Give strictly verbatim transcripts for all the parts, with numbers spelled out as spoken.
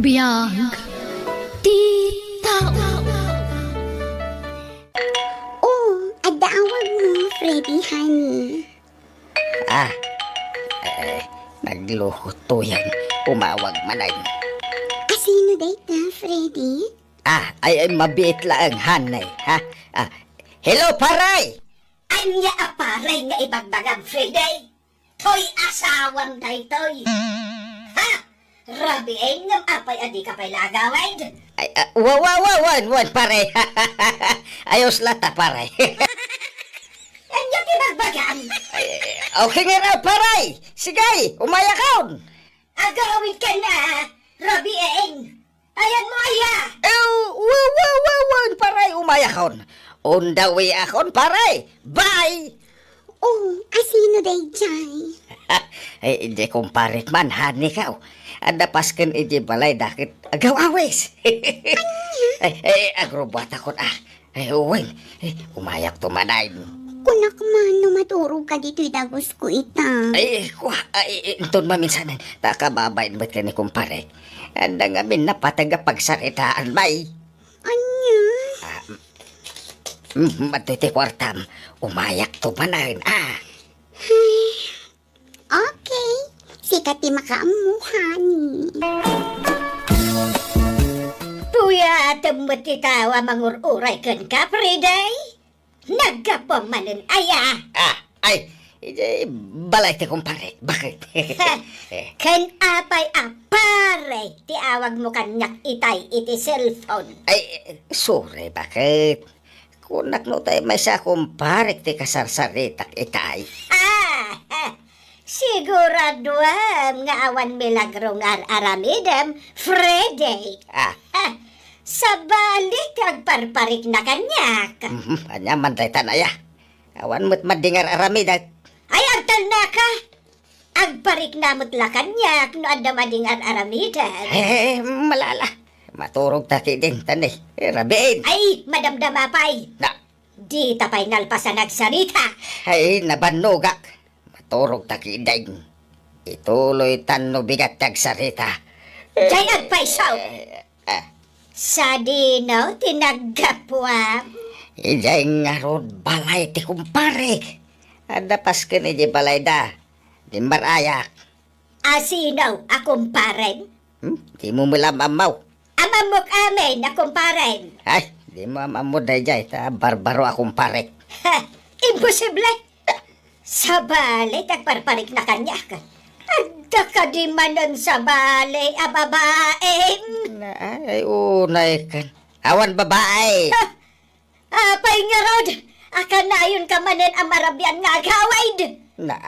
Biag ti tao. Oh, adda awagmo, Freddy, honey. Ah, eh, nagluto yan. Umawag man ay. Asino dayta, Freddy? Ah, ay, ay, mabiit laeng, honey, ha? Ah, hello, pare! Ania a pare nga ibagbagam, Freddy? Toy asawam daytoy. Ha? Rabiin ngem apay a dika pay la agawid? Ay, ah, wa, wa, wa, wan, wan, pare. Ayos la ta, pare. Ania ti bagbagam? Ay, okay nga raw, pare. Sige, umayakon. Agawid ka na, Rabiin. Ayan mo, aya! Eh, wa, wa, wa, wa, pare, umayakon. On the way akon, pare. Bye! Oh, asino dayjay? Ay, idiay kumparek man, honey, kaw. Adda pasken idiay balay da ket agaw-awis. Ay, ay, agrubuatakon, ah. Ay, wen, ay, umayakto man ay. Kunak man no maturog ka ditoy dagusko ita. Ay, kua, ay, inton maminsanen, ta kababain met ken ni kumparek. Adda ngamin napateg a pagsaritaan, bay. Ania? Ah, mm, adtoy ti kuartam. Umayakto manen, ah. Okay. Sika ti makaammo, honey. Tuya, atem met ti tao a mangur-uray kenka, Friday? Naggapuam manen aya? Ah, ay, idiay balay ti kumparek. Bakit? Ha, ken apay a pare ti awagmo kaniak itay iti cellphone? Ay, sorry, bakit? Kunak no tay maysa a kumparek ti kasarsaritak itay. Ah, ah, siguraduam nga awan milagro nga ar-aramidem, Freddy. Ah. Ah, sabali ti agparparikna kaniak. Mhm, ania man daytan aya? Awan met madi nga ar-aramidek. Ay, agtalnaka! Agparikna met la kaniak no adda madi nga ar-aramidek. Eh, malala. Maturog ta ketdin, tan, eh, rabiin. Ay, madamdama pay. Na. Dita pay nalpas a nagsarita. Ay, nabannogak. Maturog ta ketdin. Ituloytan no bigat ti agsarita. Jay agpayso. Eh, ah. Sadino ti naggapuam? Idiay ngarud balay ti kumparek. Adda pasken idiay balayda. Dimmar-ayak. Asino a kumparem? Hmm? Dimo met la am-ammo. Am-ammok amin a kumparem. Ay, dimo am-ammo dayjay, ta barbaro a kumparek. Ha, imposible! Sabali ti agparparikna kaniak. Adda kadi manen sabali a babaem? Na, ay, unay ken. Awan babae. Ha, Apay ngarud, a kanayonka manen a marabian nga agawid? Na.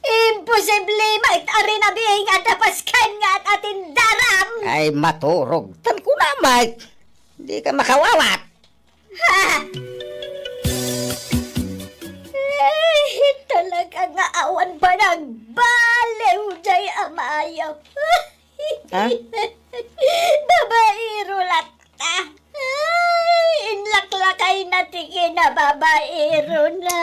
Imposible met a rinabii nga adda pasken nga at-atindaram. Ay, maturog. Tan kunam met. Dika makawawat. Ha? Ay, talaga nga awan panagbaliw jay a maayo. Ha? Babaero latta. Ay, inlaklakayna ti kinababaerona.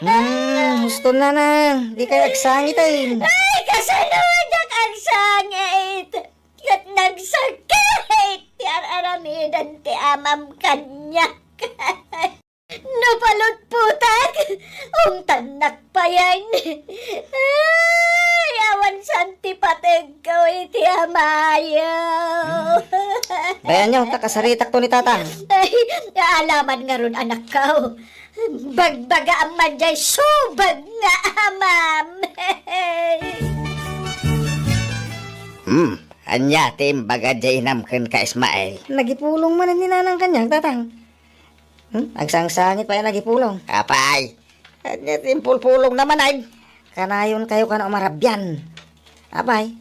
Hmm, husto, nanang. Dikay agsangit, ay. Ay, kasano diak agsangit? Ket nagsakit ti ar-aramiden ti amam kaniak. Napalutputak, ungtannak payen. Ay, awan saan ti pategko iti amayo. Bayanyo, ta kasaritakto ni Tatang. Ay, alaman ngarud, anakko. Bagbagaam man jay subag nga amam. Hmm, ania ti imbaga jay inam kenka, Ismael? Nagipulong man ni Nanang kaniak, Tatang. Hmm? Agsangsangit pay a nagipulong. Apay, ania ti impulpulongna manen? Kanayonkayo kano a marabian. Apay,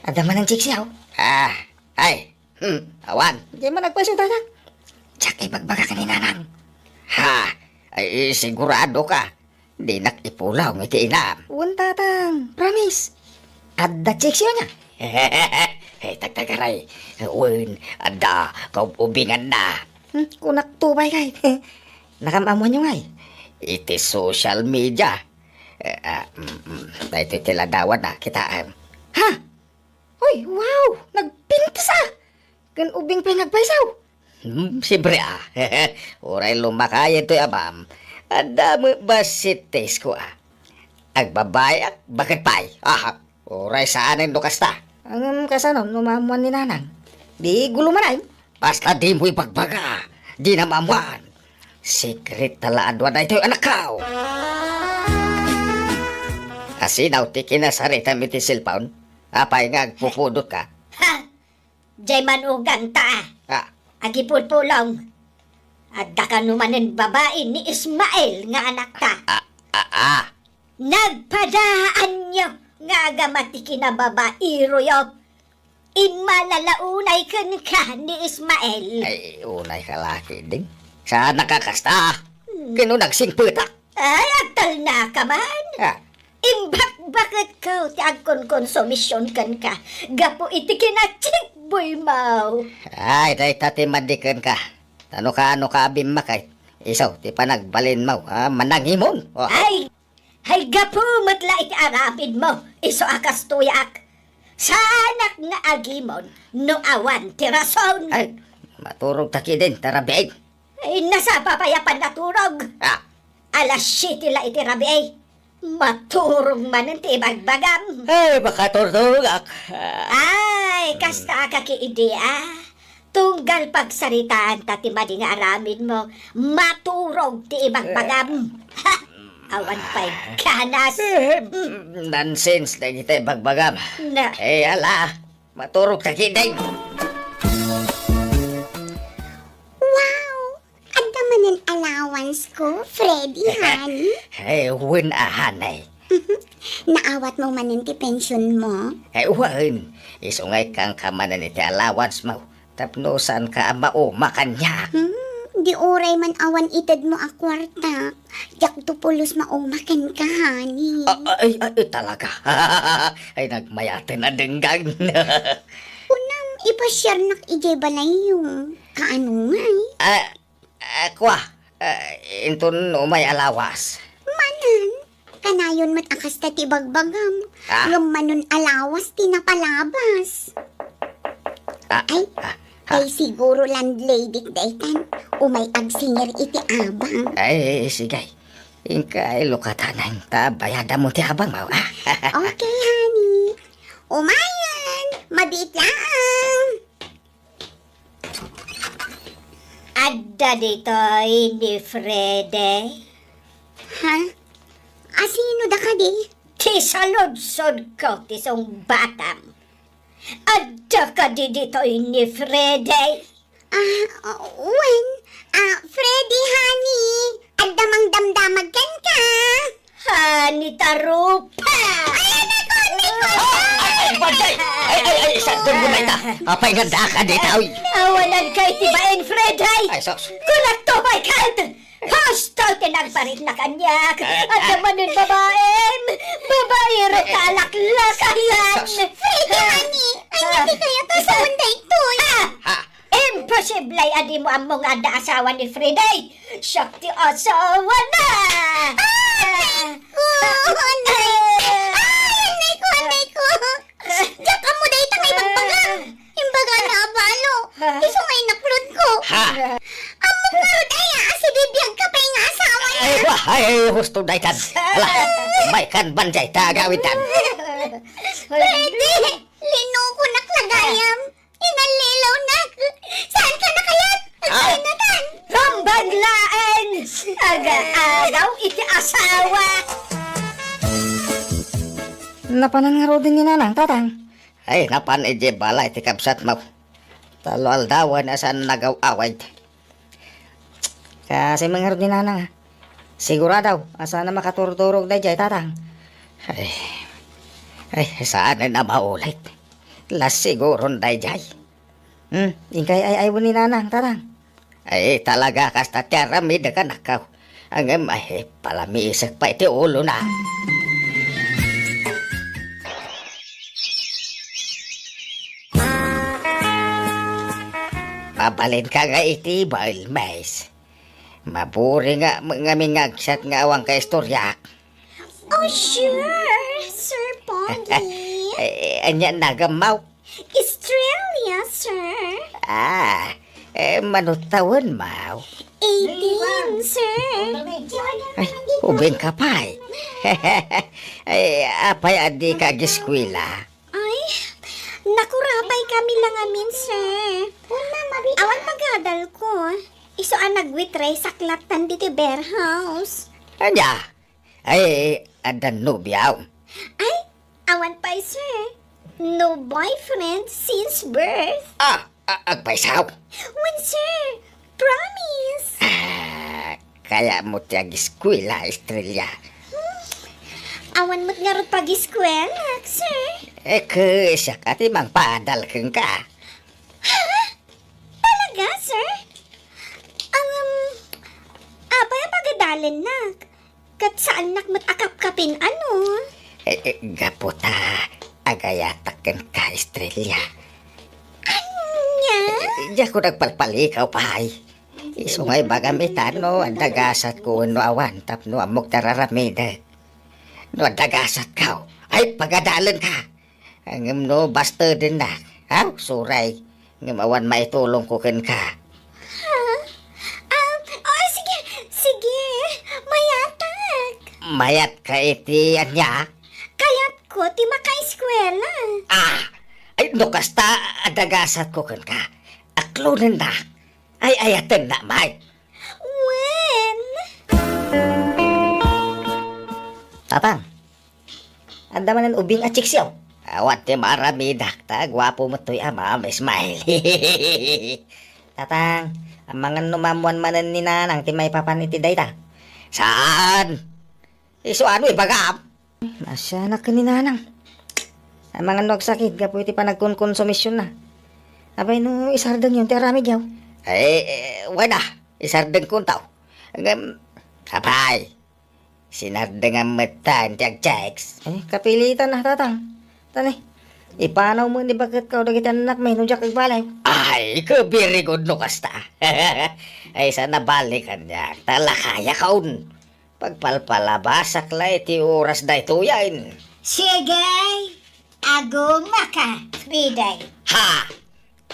adda manen chiksiaw? Ah, ay, hmm, awan. Di man nagpayso, Tatang. Diak ibagbaga ken ni Nanang. Ha? Ay, sigurado ka? Dinak ipulong iti inam. Wen, Tatang. Promise. Adda chiksiawna. Eh, tagtagaray. Wen, adda kaub-ubinganna. Hmm, kunak to, bay, kay. Nakam-ammoanyo ngay? Iti social media. Eh, ah, mm, mm. Daytoy ti ladawanna, kitaem. Ha? O, Ay, wow! Nagpintas a! Ken ubing pay nagpaysaw. Hmm, siyempre a. Uray lumakayen toy amam. Adda met bassit taste ko a. Agbabayak, baket pay. Aha, uray saanen no kasta. Ngem kasano no maammuan ni Nanang? Di gulo manen. Basta dimo ibagbaga. Dina maammuan. Secret ta la a dua daytoy, anakko. Asino ti kinasaritam iti cellphone? Apay nga agpupudotka? Ha! Jay manuganta. Ah. Agipulpulong. Adda kano manen babai ni Ismael nga anakta. Ah, ah, ah. Nagpadaanyo nga agama ti kinababairoyo. Immalala unay kenka ni Ismael. Ay, unay ka la ketdin. Saan nakakasta? Hmm. Ken no nagsingpetak? Ay, agtalnaka man. Ah. Imbakbaketko ti agkonkonsumision kenka gapu iti kinachikboymo. Ay, dayta ti madi kenka. Ta no kaano ka a bimmakay, isu ti panagbalinmo a manangimon. Oh. Ay, ay, gapu met la iti aramidmo, isu a kastoyak. Saanak nga agimon no awan ti rason. Ay, maturogta ketdin, ta rabii. Ay, nasapa pay a pannaturog. Ah. Alas siete la iti rabii. Maturog manen ti ibagbagam. Ay, makaturturogak. Ay, kasta ka ki idi, a. Tunggal pagsaritaanta ti madi nga aramidmo, maturog ti ibagbagam. Ha! Awan pay ganas. Eh, nonsense dagiti ibagbagam. Na- Eh, ala, maturogta ketdin. Wow! Adda manen allowance ko, Freddy, honey? Eh, wen a, honey. Naawatmo manen ti pensionmo? Eh, wen. Isu nga ikkanka manen iti allowance mo. Tapno saanka a mauma kaniak. Hmm, di uray man awan itedmo a kuarta. Diakto pulos mauma kenka, honey. Ah, ay, ay, ay, talaga. Ay, nagmayaten a denggan. Kunam, ipasiarnak idiay balayyo. Kaano ngay? Ah, ah, kua, ah, inton umay a lawas. Manen, kanayon met a kasta ti ibagbagam. Ah. Ngem manen a lawas ti napalabas. Ah, Ay, ah, ah. Ay, siguro landlady daytan. Umay agsingir iti abang. Ay, sige. Inka ay lukatanan ta bayadam ti abang mo, ah. Okay, honey. Umayen, mabiit laeng. Adda ditoy ni Freddy. Ha? Asino da kadi? Ti saludsodko ti sungbatam. Adda kadi ditoy ni Freddy? Ah, wen. Ah, Freddy, honey. Adda mangdamdamag kenka. Honey, tarupa. Ay, anay ko, anay ko. Ah, ay, ay, bagay. Ay, ay, ay, sadun mo na ita. Apay nga daka dita, oy. Awanan kay ti bain, Fred, ay. Ay, sus. Kunak to, my God. Husto ti nagparit na kaniak. Adda manen babaem. Babaero ta alaklakayan. Sus. Freddy, honey. Ay, hindi kaya ta sa Monday to, eh. Ha? Ha? Imposible a dimo ammo nga adda asawa ni Freddy. Siak ti asawana. Ay, anay ko, anay ko. Ay, anay ko, anay ko. Diak ammo dayta nga ibagbagam. Imbaga na abalo. Isu nga inaklod ko. Ha? Ammo ngarud aya a sibibiag ka pay nga asawa na. Ay, wa, ay, ay, husto daytan. Ala, may kan ban dayta agawid tan. Freddy, linukonak la gayam. Inallilawnak. Saan ka na kayat? Ah. Agkainatan. Rumbeng laeng. Aga-agaw iti asawa. Napanan ngaruden ni Nanang, Tatang? Ay, napan idiay balay ti kabsatmo. Tallo aldawen a saan nagaw-awid. Kasi mangarud ni Nanang, ah. Sigurado a saan a makaturturog daydiay, Tatang. Ay, ay, saanen a maulit. Las siguron daydiay. Hmm, inkay ay-aywen ni Nanang, Tatang. Ay, talaga, kasta ti aramid, anakko. Ngem, ay, palamisek pay ti ulona. Mabalinka nga iti Balmes. Maburing nga, nga mingagsat nga awan kaistoriak. Oh, sure, Sir Pogi. Eh, ania, nagammaw? Estrella, sir. Ah, eh, mano tawenmo? Eighteen, sir. Ay, ubing ka pay. Ay, apay a dika ageskuela? Ay, nakurapay kami la ngamin, sir. Awan pagadalko. Isu a nagwitrasak latta ditoy beer house. Ania? Ay, adda nobiom? Ay, awan pay, sir. No boyfriend since birth. Ah, a-, agpayso? Wen, sir. Promise. Ah, kayatmo ti ageskuela, Estrella? Hmm. Awan met ngarud pageskuelak, sir. Eh, ket siak a ti mangpadal kenka. Ha? Talaga, sir? Ngem, apay a pagadalennak? Ket saannak met a kapkapin, ano? Eh, eh, gapu ta agayatak kenka, Estrella. Ania? Eh, diakon agpalpalikaw pay. Isu nga ibagam ita no adda gasatko wenno awan tapno ammok ti ar-aramidek. No adda gasatko, ay, pagadalenka. Ngem no bastedennak, aw, suray. Ngem awan maitulongko kenka. Ha? Ah, oh, sige, sige. Mayatak. Mayatka iti ania? Kayatko ti makaeskuela. Ah! Ay, no kasta, adda gasatko kenka. Aklonennak. Ay, ayatennak met. Wen? Tatang, adda manen ubing a chicks-yo? Awan ti maaramidak, ta guapo met toy amam, smile. Tatang, amangan no maammuan manen ni Nanang ti maipapan iti dayta? Saan? Isu ano ibagam? Naasianak ken ni Nanang. Amangan no agsakit gapu iti panagkonkonsumisionna. Apay no isardengyon ti aramidyo? Eh, eh, wen a, isardengkonto. Ngem, apay, sinardengam metten ti agchicks? Eh, kapilitan a, Tatang. Tani, ipanawmo ni baketko dagiti annakmi no diak agbaliw. Ay, very good no kasta. Ay, saan a bale kaniak, ta lakayakon. Pagpalpalabasak la iti oras daytoyen. Sige, agumaka, Friday. Ha?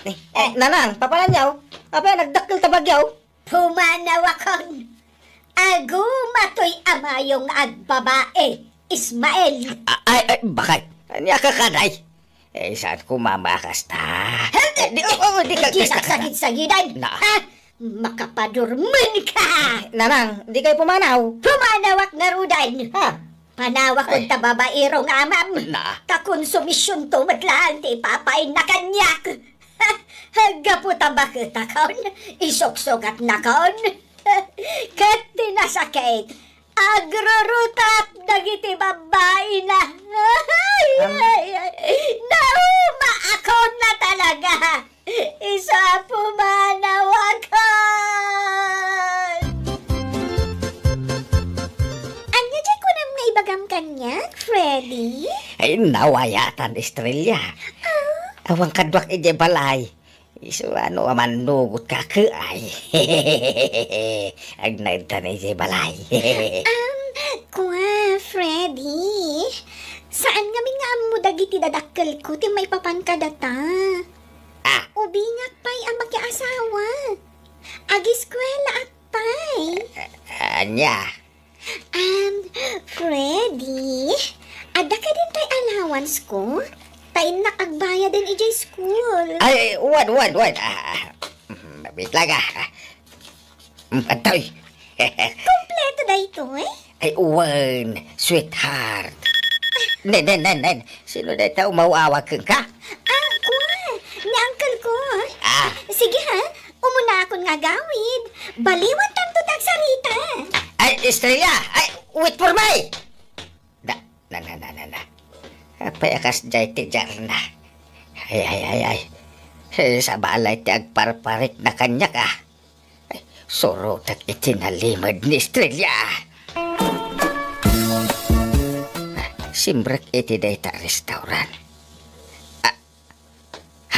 Eh, eh, Nanang, papananyo? Apay a nagdakkel ta bagyo? Pumanawakon. Aguma toy amayo nga agbabai, Ismael. A-, ay, ay, bakit? Ania ka kaday? Eh, saan ko mamakasta? Eh, di, oh, oh, di ka, di ka, ka, ka. Sagsagid-sagidan, na. Ha? Makapadurmen ka! Nanang, di kayo pumanaw. Pumanawak ngarudan. Ha? Panawak Eh. ta babaero nga amam. Na. Ta konsumisionto met laeng ti ipapainna kaniak. Gapu ta baketakon, isuksugatnakon. Ket ti nasakit, agrurutak dagiti babbaina. Ay, Am- ay, ay. Naumaakon na talaga. Isu a pumanawakon. Ania diay kunam nga ibagam kaniak, Freddy? Ay, nawayatan, Estrella. Ah? Awan kaduak idiay balay. Isu a no a mannugot ka, ket ay. Agnaed ta idiay balay. Um, kua, Freddy. Saan ngamin nga ammo dagiti dadakkelko ti maipapan kadata. Ah. Ubingak pay a makiasawa. Ageskuelaak pay. Ania? Um, Freddy, adda kadin tay allowance ko? Ta innak agbayaden idiay school. Ay, wen, wen, wen. Ah, ah, mm, wait lang, ah. Mm, atoy. Kompleto daytoy? Ay, wen, sweetheart. Nen, nen, nen, nen. Sino dayta umaw-awag kenka? Ah, kua, ni uncle ko. Ah. Sige ha, umunaakon nga agawid. Baliwantanto ti agsarita. Ay, Estrella! Ay, wait for me! Da, na, na, na, na, na. Apay a kasdiay ti diarna? Ay, ay, ay, ay. Eh, sabali ti agparparikna kaniak, ah. Ay, surotek iti nalimed ni Estrella. Simrek iti dayta a restaurant. Ah,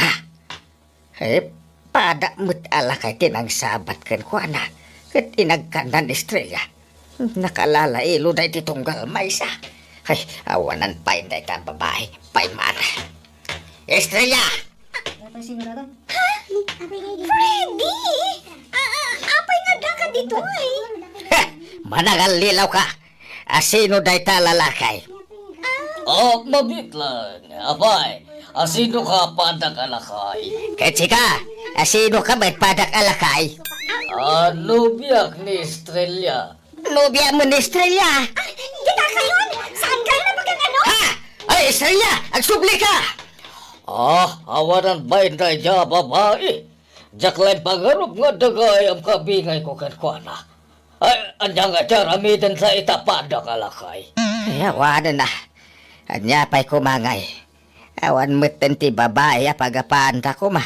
ha? Eh, pada met a lakay ti nangsabat kenkuana, ket inagkanna ni Estrella. Nakalalailo dayta tunggal maysa. Ay, awanan pay dayta a babai, pay man. Estrella! Ha? Freddy! A, a, apay nga addaka ditoy? Heh! Manangallilaw ka! Asino dayta a lalaki? Ah. Oh, mabitlang. Apay, asino ka padak a lakay? Ket sika, asino ka met padak a lakay? Ah, nobiak ni Estrella. Nobiam ni Estrella? Ah, dita kayon? Saan kayo na pagkakano? Ha? Ay, Estrella, agsubli ka! Ah, awanan bain dayta a babai. Diak laeng pangarup nga adda gayyem kabingayko kenkuana. Ay, ania nga ti aramidenta ita padak a lakay? Ay, awanen a. Ania pay koma ngay? Awan metten ti babai a pagapaanta koma.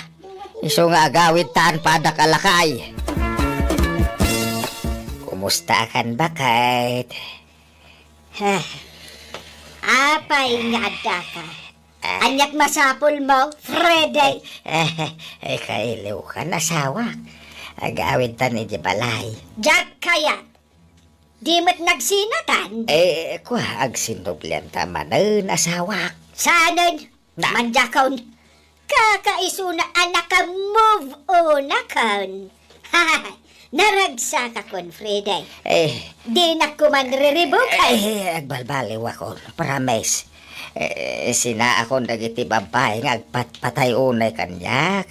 Isu nga agawidtan padak a lakay. Kumusta kan, baket? Heh. Apay nga addaka? Ah. Ania't masapulmo, Freddy? Eh, eh, kailiwkan, asawak. Agawidtan idiay balay. Diak kayat. Di met nagsinatan? Eh, kua, agsinnublianta manen, asawak. Saanen? Na. Manjakon. Kakaisuna a naka-move on-akon. Naragsakakon, Freddy. Eh. Dinak koma riribukay. Eh, agbalbaliwakon. Promise. Eh, sinaakon dagiti babai nga agpatpatay unay kaniak.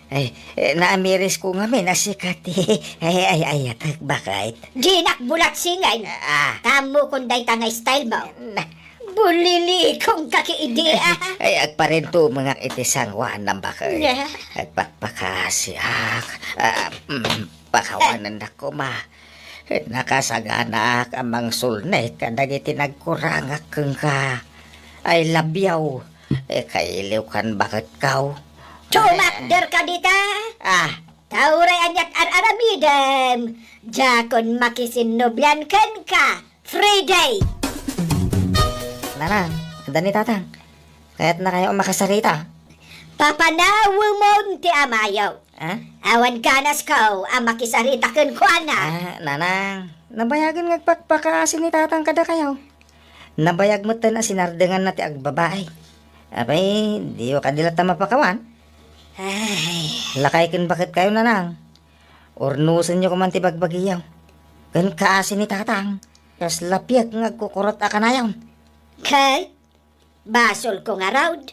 Eh, eh, naamirisko ngamin a sika ti, eh, ay-ayatek, baket. Dinak bulatsingen. Ah. Tammokon dayta nga style mo. Na. Bulilikong ka ki idi, ah. Ay, agparintumengak iti sangoanam, baket. Yeah. Agpakpakasiak. Ah, mm, pakawanennak koma. Nakasaganaak a mangsulnek kadagiti nagkurangak kenka. I love you. Eh, kailiwkan, baketko. Tumakder ka dita. Ah. Ta uray ania't ar-aramidem, diakon makisinnublian kenka, Freddy. Nanang, adda ni tatang. Kayatnakayo a makasarita? Papanawemon ti amayo. Ah? Awan ganasko a makisarita kenkuana. Ah, nanang, nabayagen nga agpakpakaasi ni tatang kadakayo. Nabayag metten a sinardenganna ti agbabai. Apay, diyo kadi latta mapakawan? Ay. Lakay ken baketkayo, nanang. Urnosenyo koman ti bagbagiyo. Ken kaasi ni tatang, kasla piek nga agkukurot a kanayon. Kay, basolko ngarud.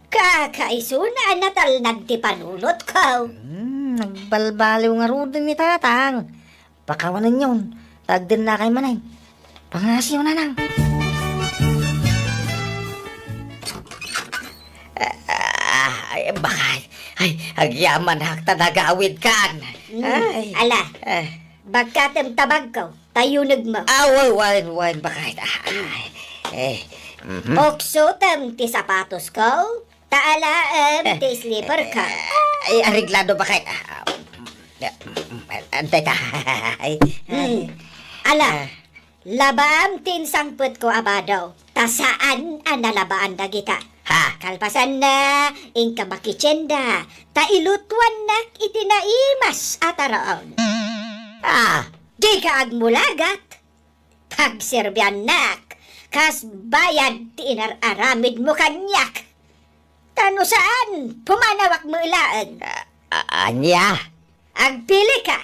Kakaisuna a natalnag ti panunotko. Hmm, nagbalbaliw ngaruden ni tatang. Pakawanenyon, ta agdennakay manen. Pangasiyo, nanang. Ah, ay, baket. Ay, agyamanak ta nagawidkan. Mm, ay. Ala, ah. Bagkatem ta bagko, ta yunegmo. Ah, wen, wen, wen, baket. Ah, ay. Eh, mhm. Uksotem ti sapatosko. Ta alaem ti slipperko. Eh, areglado, baket. Ah, ah, antay ta. Ay. Hmm. Ala, ah. Labaam ti insangpetko a bado, ta saan a nalabaan dagita. Ha? Kalpasanna, inka makitienda, ta ilutuannak iti naimas a taraon. Ah. Dika agmulagat. Pagserbiannak kas bayad ti inar-aramidmo kaniak. Ta no saan, pumanawak met laeng. A-, a-, ania? Agpilika.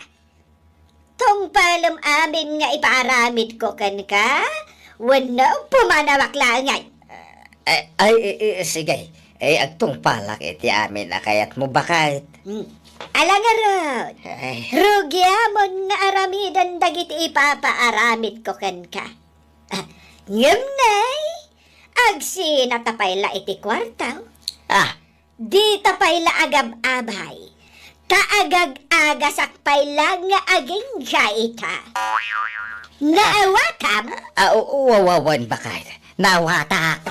Tungpalem amin nga ipaaramidko kenka, wenno pumanawak laengen. Eh, ay, eh, eh, sige. Eh, agtungpalak iti amin a kayatmo, baket. Hmm. Ala ngarud, ay. Rugiamon nga aramiden dagiti ipapaaramidko kenka. Ah, ngem nay, agsinata pay la iti kuarto. Ah. Dita pay la agab-abay, ta agag-agasak pay la nga agingga ita. Naawatam? Ah, o-, o-, wa-, wa-, wen, baket. Naawatak.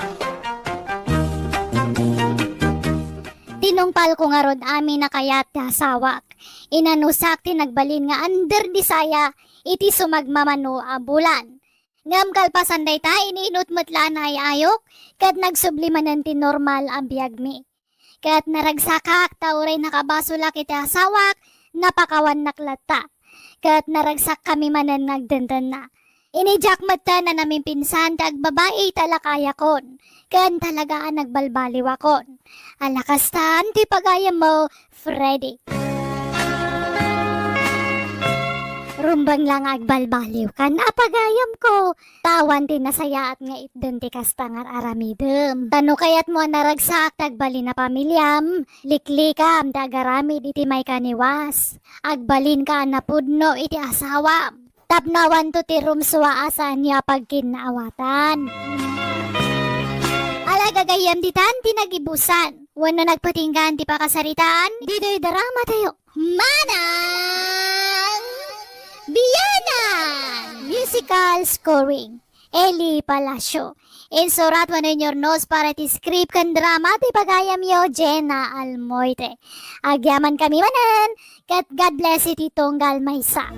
Tinungpalko ngarud amin a kayat ti asawak. Inanusak ti nagbalin nga under di saya iti sumagmamano a bulan. Ngem kalpasan dayta, iniinut met la a naay-ayok, ket nagsubli manen ti normal a biagmi. Ket naragsakak ta uray nakabasolak iti asawak, napakawannak latta. Ket naragsakkami manen nga agdendenna. Inidiak met ta a namimpinsan ti agbabai ta lakayakon, ken talaga a nagbalbaliwakon. Ala kastan ti pagayammo, Freddy. Rumbeng la nga agbalbaliwkan a pagayamko, ta awan ti nasayaat nga itden ti kasta nga ar-aramidem. Ta no kayatmo a naragsak ti agbalin a pamiliam, liklikam ti agaramid iti maikaniwas. Agbalinka a napudno iti asawam. Tapno awanto ti rumsua a saanyo a pagkinnaawatan. Ala gagayyem ditan ti nagibusan wenno nagpatinggaan ti pakasaritaan ditoy dramatayo. Manang Biyanan! Musical scoring, Eli Palacio. Insurat wenno inyurnos para ti script ken drama ti pagayamyo, Jenna Almoite. Agyamankami manen, ket God bless iti tunggal maysa.